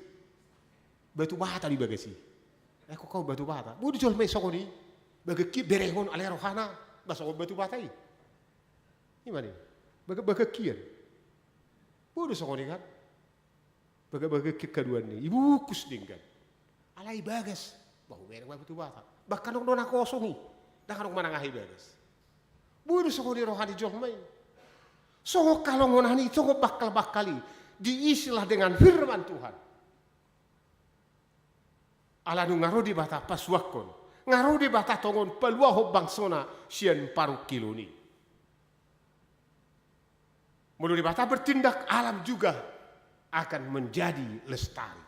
Batu bata do i bagas i. Eh, kok kau batu bata? Boi do jolma i songon i. Bagak hian bereng on alai rohana, ba songon batu bata i. I ma ni. Bagak, bagak hian. Boi do songon i kan? Bagak-bagak hian kaduanna i, ibungkus denggan. Alai bagas, bah, hubereng ma batu bata. Bahkan adong do na kosong i, ndang adong manang aha i bagas. Boi do songon i roha ni jolma i. Songon halongonan i, songon bangkal-bangkal i, diisilah dengan firman Tuhan. Ala nunga ro Debata pasuangkon, nga ro Debata tongon paluahon bangsona sian parungkilon i. Molo Debata bertindak, alam juga akan menjadi lestari.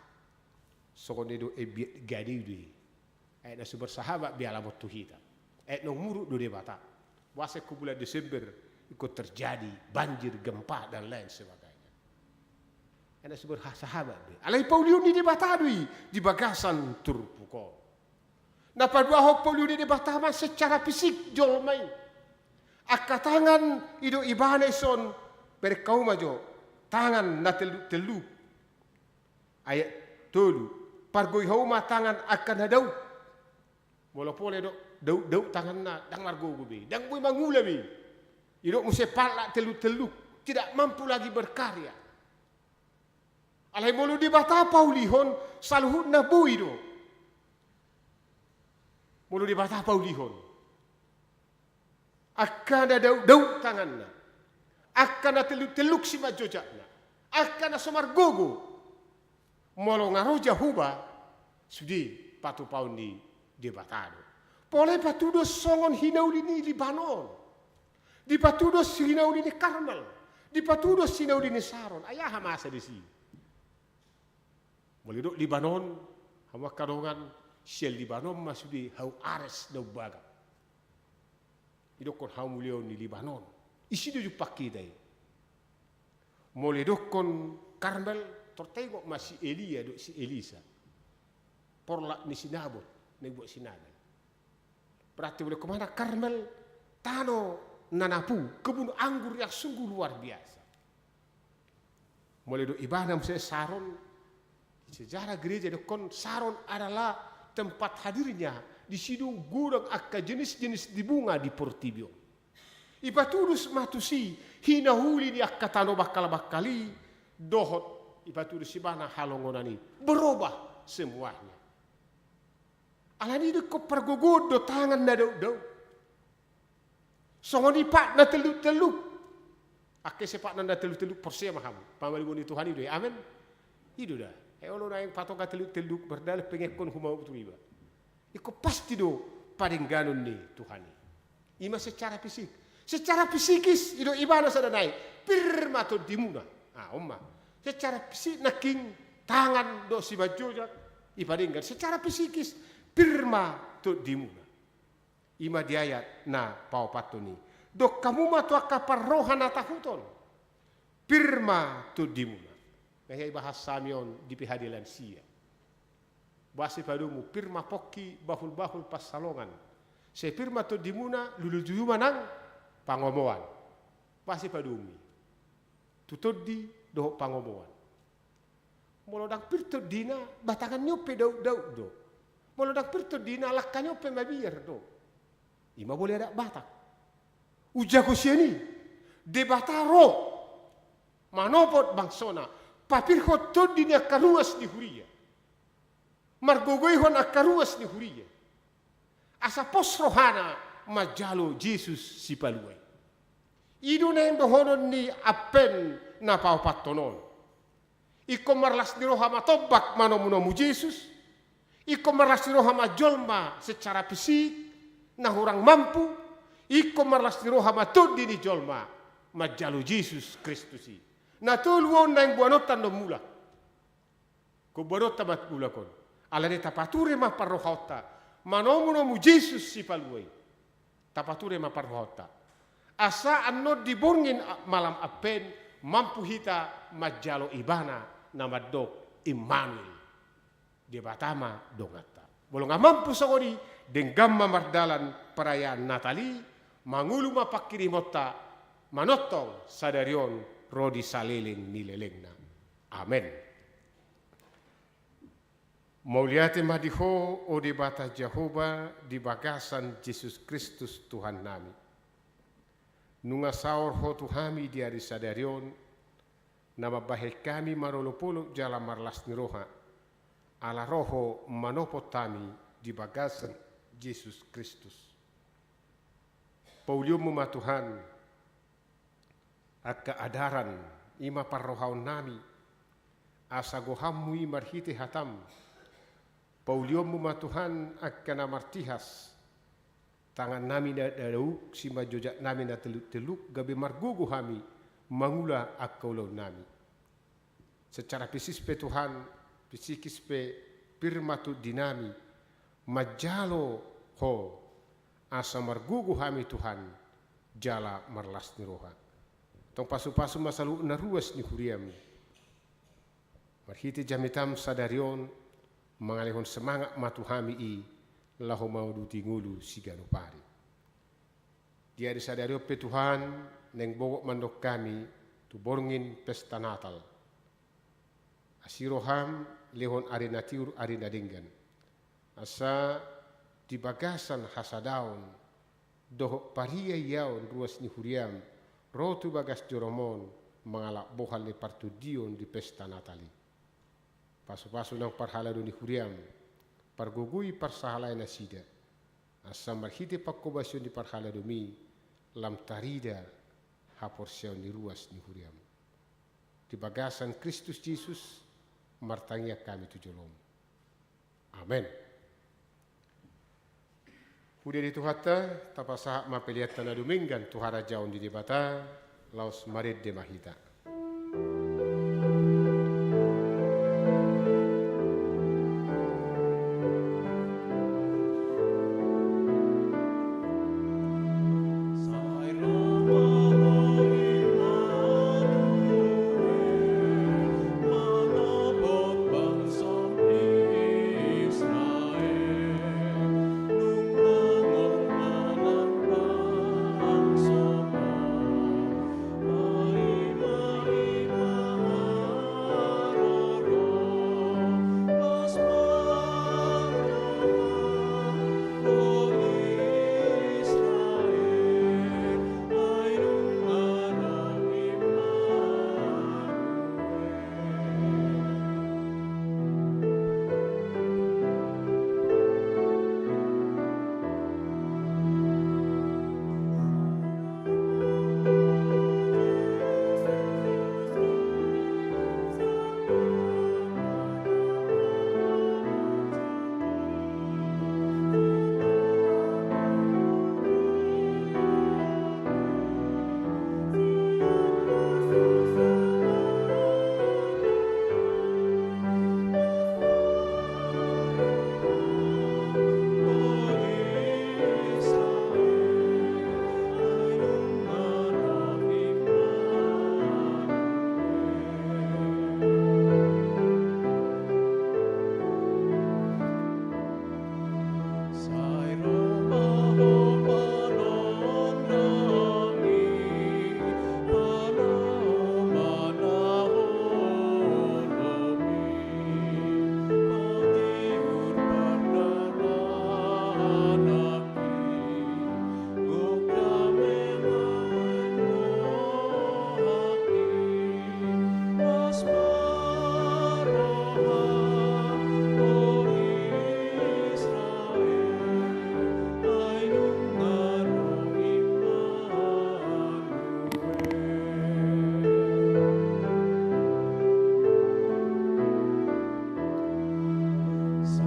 Songon i do, eh, bi-, gade do i. Ayat na so bersahabat be alam on tu hita. Ayat na umurut do Debata. Boasa ingkon bulan Desember ingkon terjadi banjir, gempa, dan lain sebagainya. Ayat na so bersahabat be. Alai paulihon ni Debata do i di bagasan turpuk on. Na paduahon, paulihon ni Debata ma secara fisik jolma i. Angka tangan didok ibana dison, bereng hamu ma jo, tangan na telluk-telluk. Ayat tolu, pargogoi hamu ma tangan angka na dauk. Molo pola do dauk-dauk tanganna, ndang margogo be, ndang boi mangula be. Didok muse pahat telluk-telluk, tidak mampu lagi berkarya. Alai molo Debata paulihon, saluhutna boi do. Molo Debata paulihon, angka na dauk-dauk tanganna, angka na telluk-telluk simanjojakna, Angka na so margogo. Molo nga ro Jahowa, sude patupaon ni Debata do. Pola i patudos songon hinauli ni Libanon. Dipatudos hinauli ni Karmel. Dipatudos hinauli ni Saron. Ai aha masa disi? Molo didok Libanon, hamu angka dongan, sian Libanon ma sude hau ares na umbaga. Didokkon hamuliaon ni Libanon. Isi do jumpang hita i. Molo didokkon Karmel, tor taingot ma si Elia dohot si Elisa. Porlak ni si Nabot, na dibuat si Nabal. Berarti molo didokkon mana Karmel, tano na napu, kebun anggur yang sungguh luar biasa. Molo didok ibana muse Saron, sejarah gereja didokkon Saron adalah tempat hadirnya, disi do godang angka jenis-jenis ni bunga di portibi on. Ipatudos ma tusi hinauli ni angka tano bangkal-bangkal i, dohot ipatudos ibana halongonan i. Berubah semuanya. Alani i ingkon pargogoon do tangan na daudau. Songon i patna telluk-telluk. Angke ise patna na telluk-telluk porsea ma hamu. Pamalimon ni Tuhan i do i. Amen. I do da. Ai olo naeng patonga telluk-telluk mardalan pengekkon huma utu iba. Ingkon pasti do padengganon ni Tuhan i. I ma secara fisik. Secara fisikis i do ibana sada nai. Pir ma tondimuna. Ah, on ma. Secara fisik nangkin tangan dohot simanjojak i padenggan. Secara fisikis pir ma tondimuna. I ma di ayat na paopathon i. Dok hamu ma tu angka parroha na tahuton. Pir ma tondimuna. Nga hea ibahas hami on di P H D lansia. Boasa ipadomu pir ma pongki bahul-bahul pansalongan. Sai pir ma tondimuna lulujulu ma nang pangomoan. Boasa ipadomu i. Tu tondi dohot pangomoan. Molo ndang pir tondina, batangan ni on pe daut-daut do. Molo ndang pir tondina, langka ni on pe mabiar do. I ma boli adat Batak. Umjago sian i, Debata ro manopot bangsona, papirhon tondi ni angka ruas ni huria. Margogoihon angka ruas ni huria. Asa pos rohana manjalo Jesus Sipalua i. I do naeng dohonon ni Advent na paopathon on. Ingkon marlas ni roha ma tombak manomu-nomu Jesus. Ingkon marlas ni roha ma jolma secara fisik na hurang mampu. Ingkon marlas ni roha ma tondi ni jolma manjalo Jesus Kristus i. Na tolu on naeng boanonta annon mulak. Ingkon boanonta ma mulak on. Alani tapature ma parrohaonta manomu-nomu Jesus Sipalua i. Tapature ma parrohaonta. Asa annon di borngin a-, malam Advent mampu hita manjalo Ibana na mandok Immanuel. Debata ma donganta. Molo nga mampu songon i, denggan ma mardalan perayaan Natal i, mangolu ma pangkirimonta, manongtong sadari on ro di saleleng ni lelengna. Amen. Mauliate ma di Ho, o Debata Jahowa, di bagasan Jesus Kristus Tuhannami. Nunga saor Ho tu hami di ari sadari on, na mambahen hami marolopolop jala marlas ni roha, ala ro Ho manopot hami di bagasan Jesus Kristus. Paulionmu ma Tuhan, angka adaran, i ma parrohaonnami, asa gohanmu i marhite hatam. Paulionmu ma Tuhan, angka na martihas, tangannami na dadauk, simanjojaknami na telluk-telluk, gabe margogo hami, mangula angka ulaonnami. Secara fisikis pe Tuhan, fisikis pe pir ma tondinami, manjalo Ho, asa margogo hami Tuhan, jala marlas ni roha. Tong pasu-pasu ma saluhut na ruas ni huriamu. Marhite jamitam sadari on, mangalehon semangat ma tu hami i, laho mauduti ngolu siganup ari. Di ari sadari on pe Tuhan, naeng bogot mandok hami tu borngin pesta Natal. Asi roham, lehon ari na tiur ari na denggan. Asa di bagasan hasadaon, dohot pariaiaon ruas ni huriam, ro tu bagas jorom on, mangalap bohal ni partondion di pesta Natal i. Pasu-pasu nang parhalado ni huriam, pargogoi parsahalai nasida. Asa marhite panghobasion ni parhaladomi, lam tarida haporseaon ni ruas ni huriam. di bagasan Kristus Jesus, martangiang hami tu jolom. Amen. Puji di Tuhanta, tapasahat ma peleanta na dumenggan tu harajaon ni Debata, laos marende ma hita.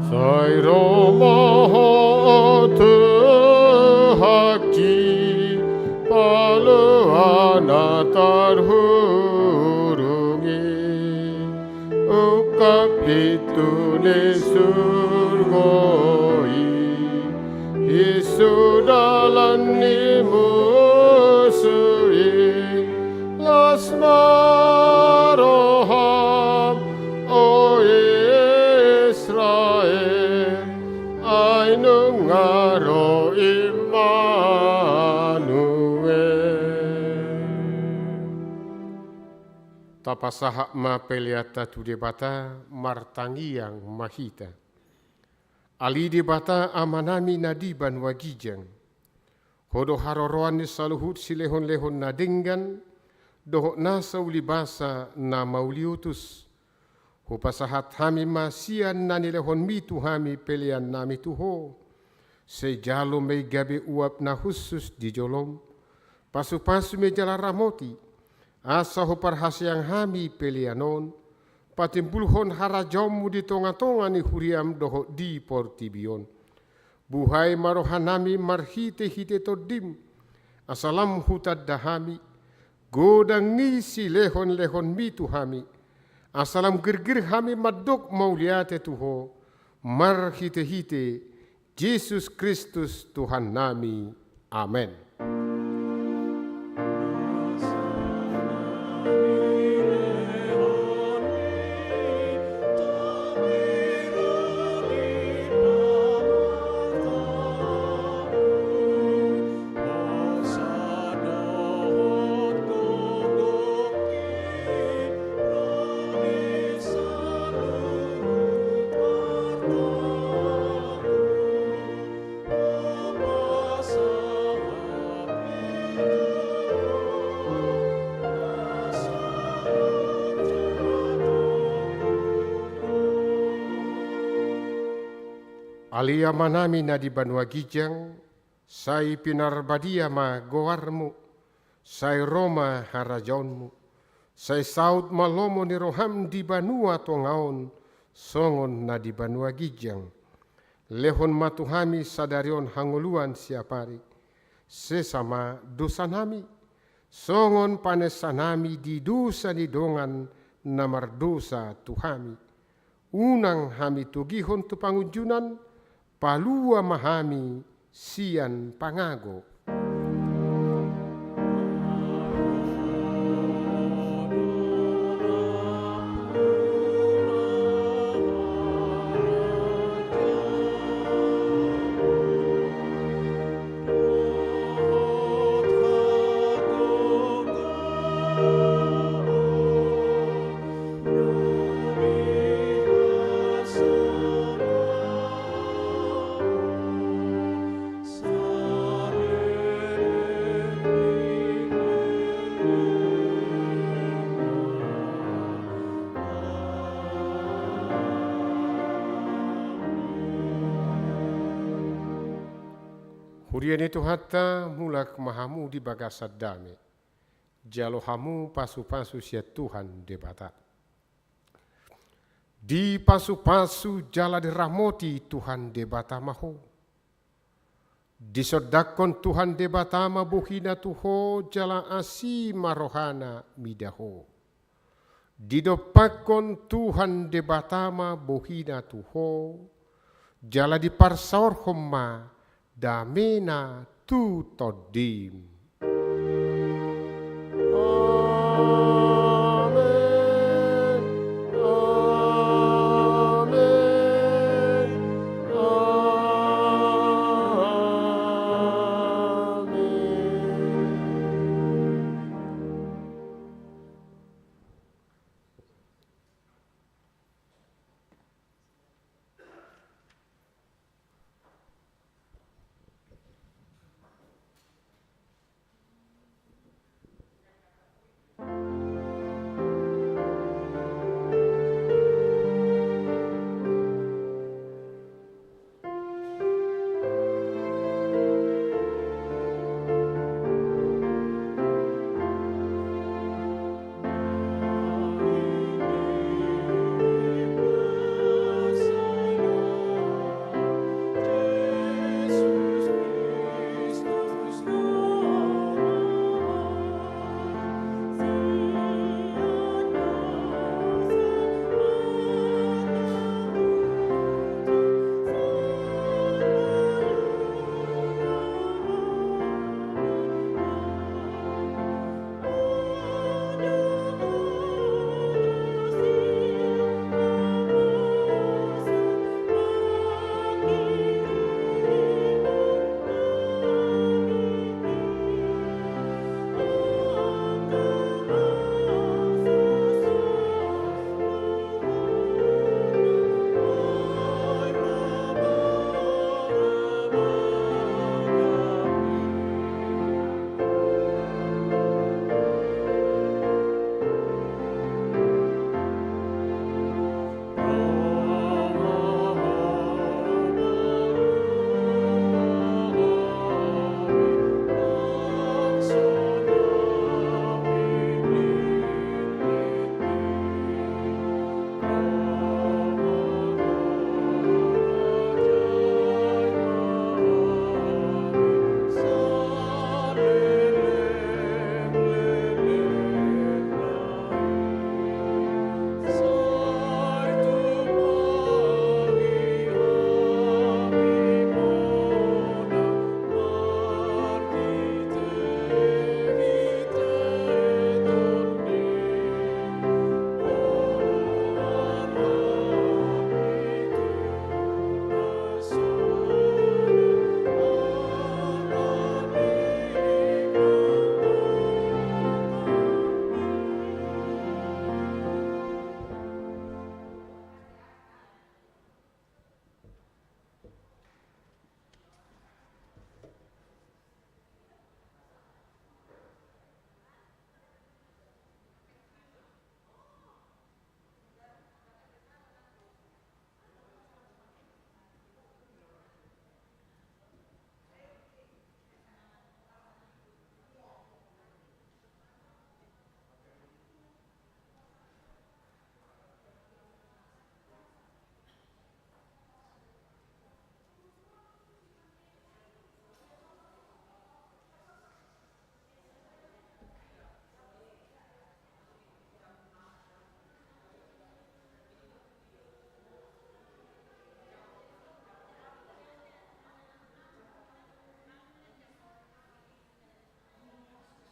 Sai ro ma Ho Tuhanki, palua na tarhurung i, ungkap pintu ni surgo i, isu dalan ni musu i, las ma roham, o Israel, ai nunga ro Immanuel. Tapasahat ma peleanta tu Debata, martangiang ma hita. Ale Debata Amanami na di banua ginjang, Ho do haroroan ni saluhut silehonlehon na denggan, dohot nasa ulibasa na mauliutus. Hupasahat hami ma sian na nilehonmi tu hami peleannami tu Ho. Sai jalo ma i gabe uap na hushus di jolom. Pasupasu ma i jala ramoti, asa huparhaseang hami pelean on, patimbulhon harajaonmu di tongatonga ni huriam dohot di portibi on. Buhai ma rohanami marhitehite Tondim, asa lam hutanda hami godang ni silehonlehonmi tu hami, asa lam girgir hami mandok mauliate tu Ho, marhitehite Jesus Kristus Tuhannami. Amen. Ale Amanami na di banua ginjang, sai pinarbadia ma goarmu, sai ro ma harajaonmu, Sai saut ma lomo ni roham di banua tonga on, songon na di banua ginjang. Lehon ma tu hami sadari on hangoluan siapari. Sesa ma dosanami, songon panesanami di dosa ni dongan na mardosa tu hami. Unang hami togihon tu pangunjunan, palua ma hami sian pangago. Huria ni Tuhanta, mulak ma hamu di bagasan dame. Jalo hamu pasupasu sian Tuhan Debata. Dipasupasu jala diramoti Tuhan Debata ma ho. Disondangkon Tuhan Debata ma bohina tu ho jala asi ma rohana mida ho. Didompakkon Tuhan Debata ma bohina tu ho, jala diparsaorhon ma damena tu tondim.